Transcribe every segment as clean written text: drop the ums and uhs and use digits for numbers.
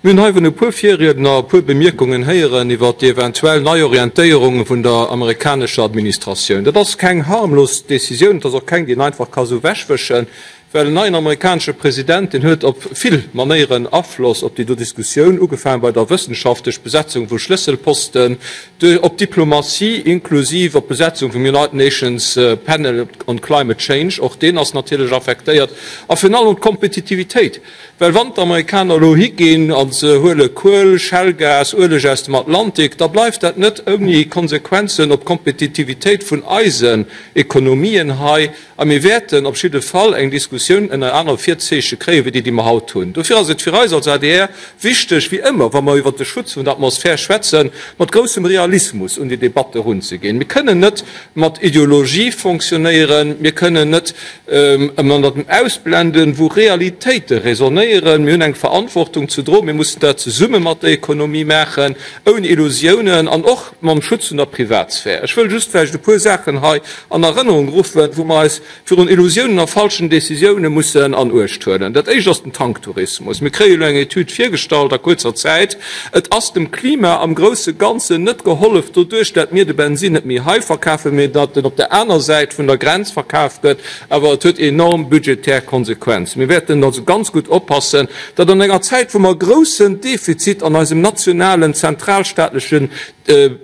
Mir hunn hei vun e puer Virriedner e puer Bemierkungen héieren iwwert déi eventuell Neiorientéierung vun der amerikanescher Administratioun. Dat ass keng harmlos Décisioun, et ass och keng, déi een einfach ka sou wechwëschen, well en neien amerikanesche President, deen huet op vill Manéieren Afloss op déi do Diskussioun, ugefaangen bei der wëssenschaftlech Besetzung vu Schlësselposten, duer op d'Diplomatie, inklusiv op d'Besetzung vum United Nations Panel on Climate Change, och deen ass natierlech affektéiert, a virun allem op d'Kompetitivitéit. Well wann d'Amerikaner elo higinn a se huele Kuel, Schellgas, Ueleg aus dem Atlantik, da bleift dat net ouni Konsequenzen op d'Kompetitivitéit vun eisen Ekonomien hei. A mir wäerten op jidde Fall eng Diskussioun ënner anere Virzeeche kréien, wéi déi, déi mer haut hunn. Dofir ass et fir eis als adr wichteg, wéi ëmmer, wa mer iwwert de Schutz vun der Atmosphär schwätzen, mat groussem Realismus un déi Debatte erunzeginn. Mir kënnen net mat Ideologie fonctionnéieren, mir kënnen net Ënnert dem Ausblenden vu Realitéite raisonnéieren. Mir hunn eng Verantwortung ze droen. Mir mussen dat zesumme mat der Ekonomie maachen, ouni Illusiounen an och mam Schutz vun der Privatsphär. Ech wëll just vläicht e puer Saachen hei an Erënnerung ruffen, wou mer eis virun Illusiounen a falschen Décisioune mussen an Uecht huelen. Dat éischt ass den Tanktourismus. Mir kréie elo eng Etüd virgestallt a kuerzer Zäit. Et ass dem Klima am grousse Ganzen net gehollef doduerch, dat mir de Bensin net méi hei verkafen, mee datt en op der aner Säit vun der Grenz verkaf gëtt. Awer et huet enorm budgetär Konsequenzen. Mir wäerten also ganz gutt oppassen, datt an enger Zäit, wou mer e groussen Defizit an eisem nationalen zentralstaatleche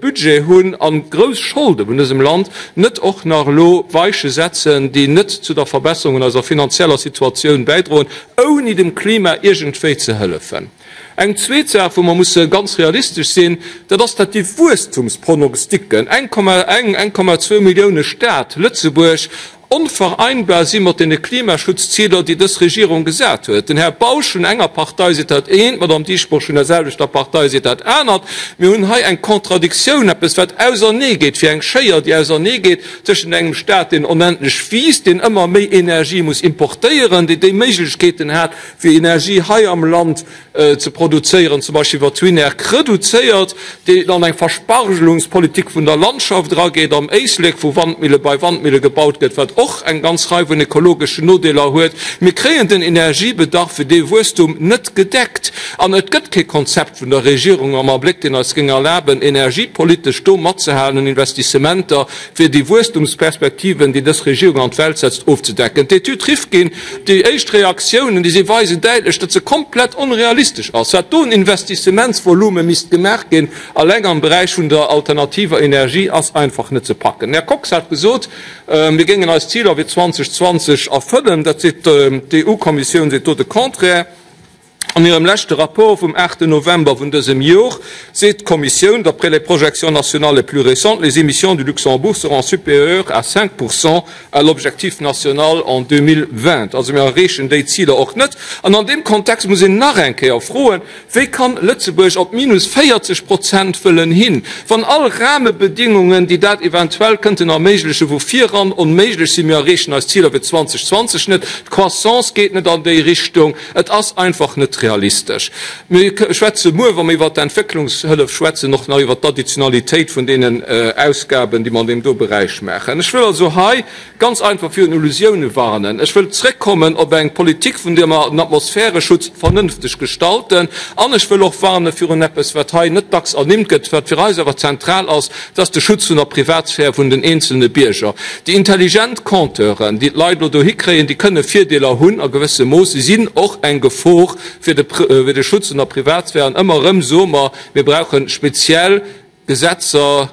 Budget hunn a grouss Scholde vun dësem Land, net och nach elo Weiche setzen, déi net zu der Verbesserung vun eiser finanzieller Situatioun bäidroen, ouni dem Klima iergendwéi ze hëllefen. Eng zweet Saach, wou mer musse ganz realistesch sinn, dat ass, datt déi Wuesstumsprognostiken, 1,1, 1,2 Millioune Stad Lëtzebuerg, onvereinbar si mat deene Klimaschutzziler, déi dës Regierung gesat huet. Den Här Bausch vun enger Partei seet dat eent, d'Madame Dieschbourg vun der selwechter Partei seet dat anert. Mir hunn hei eng Contradictioun, eppes wat auserneegeet, wéi eng Schéier, déi auserneegeet tëschent engem Stat, deen onendlech wiisst, deen ëmmer méi Energie muss importéieren, deen déi Méiglechkeeten hat, fir Energie hei am Land ze produzéieren, zum Beispill iwwer d'Winnerg reduzéiert, déi an eng Verspargelungspolitik vun der Landschaft erageet, am Éislek, wou Wandmille bei Wandmille gebaut gëtt, wat och eng ganz Rei vun ekologeschen Nodeeler huet. Mir kréien den Energiebedarf fir dee Wuesstum net gedeckt an et gëtt kee Konzept vun der Regierung am Abléck, deen eis géing erlaben, energiepolitesch do matzehalen un Investissementer, fir déi Wuesstumsperspektiven, déi dës Regierung an d'Welt setzt, ofzedecken. D'Etüd Rifkin Déi éischt Reaktiounen, déi si weisen däitlech, datt se komplett onrealistesch ass, wat do un Investissementsvolume misst gemaach ginn, alleng am Beräich vun der alternativer Energie, ass einfach net ze packen. Den Här Kox hat gesot, mir géingen eis Ziler fir 2020 erfëllen. Dat seet d'EU-Kommissioun, seet do de Contraire. An hirem leschte Rapport vum 8 November vun dësem Jor seet d'Kommissioun, D'après les projections nationales les plus récentes, les émissions du Luxembourg seront supérieures à 5 pourcent à l'objectif national en 2020. Also mir erreechen déi Ziler och net. An an deem Kontext muss een nach eng Kéier froen, Wéi kann Lëtzebuerg op minus 40 Prozent wëllen hin, wann all Rahmebedingungen, déi dat eventuell kënnten erméiglechen, vu viran onméiglech sinn? Mir erreechen eis Ziler fir 2020 net, d'Croissance geet net an déi Richtung. Et ass einfach net realistesch. Mir schwätze muer, wa mir iwwert d'Entwécklungshëllef schwätzen, och nach iwwert d'Additionalitéit vun deenen Ausgaben, déi mer an deem do Beräich maachen. Ech wëll also hei ganz einfach virun Illusioune warnen. Ech wëll zréckkommen op eng Politik, vun där mer den Atmosphäreschutz vernënfteg gestalten. An ech wëll och warne virun eppes, wat hei net dacks ernimmt gëtt, wat fir eis awer zentral ass, Dat ass de Schutz vun der Privatsphär vun den eenzelne Bierger. Déi intelligent Compteuren, déi d'Leit elo dohi kréien, déi kënne Virdeeler hunn a gewëssem Mooss. Si sinn och eng Gefor fir de Schutz vun der Privatsphär. An ëmmer erëm soe mer, mir brauche speziell Gesetzer,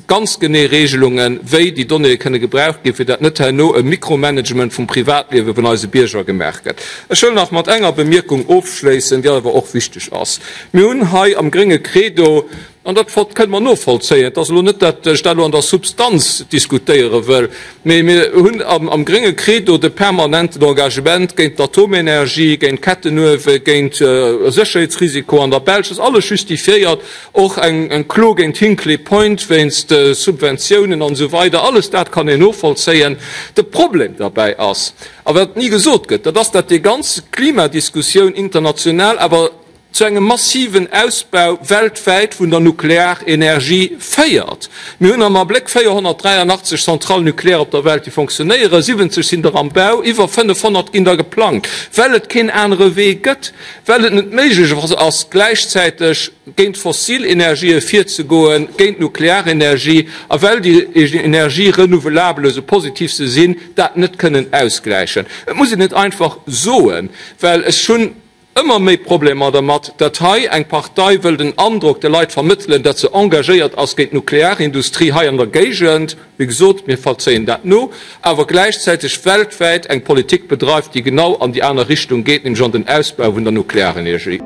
ganz genee Regelungen, wéi déi Donnéeë kënne gebraucht ginn, fir dat net herno e Mikromanagement vum Privatliewe vun eise Bierger gemaach gëtt. Ech wëll nach mat enger Bemierkung ofschléissen, déi awer och wichteg ass. Mir hunn hei am grénge Credo, An dat kënne mer novollzéien. Et ass elo net, dat ech dat elo an der Substanz diskutéiere wëll, mee mir hunn am grénge Credo de permanenten Engagement géint d'Atomenergie, géint Kettenuewe, géint Sécherheetsrisiko an der Belsch. Dat ass alles justifiéiert, och eng Klo géint Hinkley Point wéinst Subventiounen an esou weider. Alles dat kann een novollzéien. De Problem derbäi ass, a wat ni gesot gëtt, dat ass, dat déi ganz Klimadiskussioun international awer. zu engem massiven Ausbau weltwäit vun der Nuklearenergie féiert. Mir hunn am Abléck 483 Centrales nucléaires op der Welt, déi fonctionnéieren, 70 sinn der am Bau, iwwer 500 ginn der geplangt, well et keen anere Wee gëtt, well et net méiglech ass, gläichzäiteg géint fossil Energië virzegoen, géint d'Nuklearenergie, a well déi Energies renouvelables, esou positiv se sinn, dat net kënnen ausgläichen. Et muss een et einfach soen, well ech hunn ëmmer méi Problemer dermat, datt hei eng Partei wëll den Androck de Leit vermëttelen, datt se engagéiert ass géint d'Nuklearindustrie hei an der Géigend, wéi gesot, mir verzéien dat no, awer gläichzäiteg weltwäit eng Politik bedreift, déi genau an déi aner Richtung geet, nämlech an den Ausbau vun der Nuklearenergie.